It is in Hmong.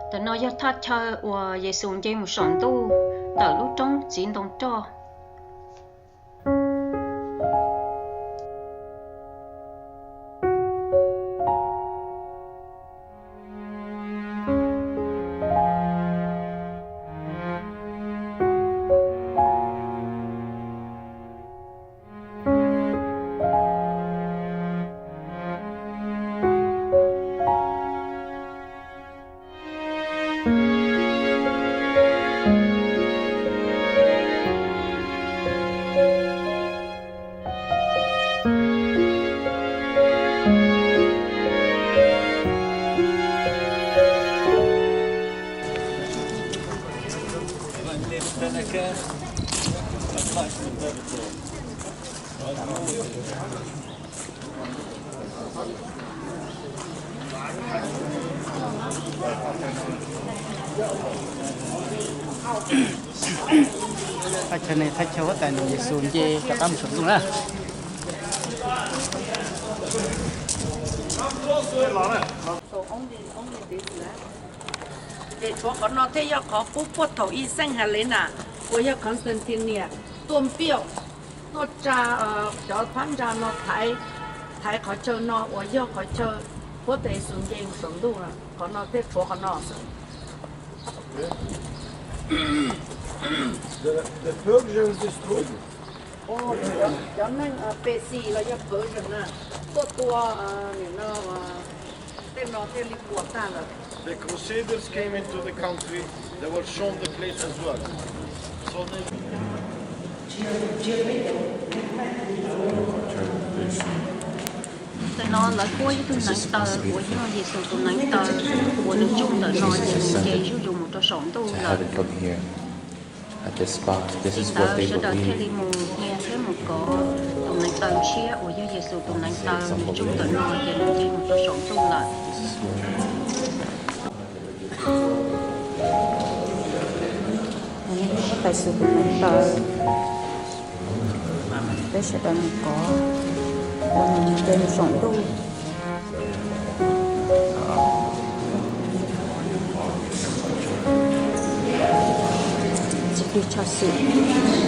Ntawm no yog thaj chaw uas Yexus nce mus saum ntuj ntawm lub roob txiv ntoo roj. Thaj chaw no thaj chaw huab tais Yexus nce rov qab mus saum ntuj na. Ces tshuav qhov no thiaj yog qhov pub puag thaum ib xeeb hais li na, uas yog Constantine tuaj npiaj, tuaj tsa cov phab ntsa no thaiv, thaiv qhov chaw no uas yog qhov chaw huab tais Yexus nce mus saum ntuj, qhov no thiaj tshuav qhov no xwb. Cov neeg Persia los yog Persian na, tuaj tua, nim no tej no thiaj li puas tag lawm. The Crusaders came into the country, they were shown the place as well. So they Ntawm no lawv kuab ib tug neev taw uas yog Yexus tus neev taw uas nws tsuj ntawm no ces nws nce zuj zus mus rau saum ntuj lawm. Ces ntawd sawv daws thiaj li mus nyiag thiab mus kov tus neev taw tshiab uas yog Yexus tus neev taw nws tsuj ntawm no ces nws nce mus rau saum ntuj lawm. Huab tais Yexus tus neev taw, peb sawv daws mus kov, ua nws nce mus saum ntuj. Txi plig tshaj xwm.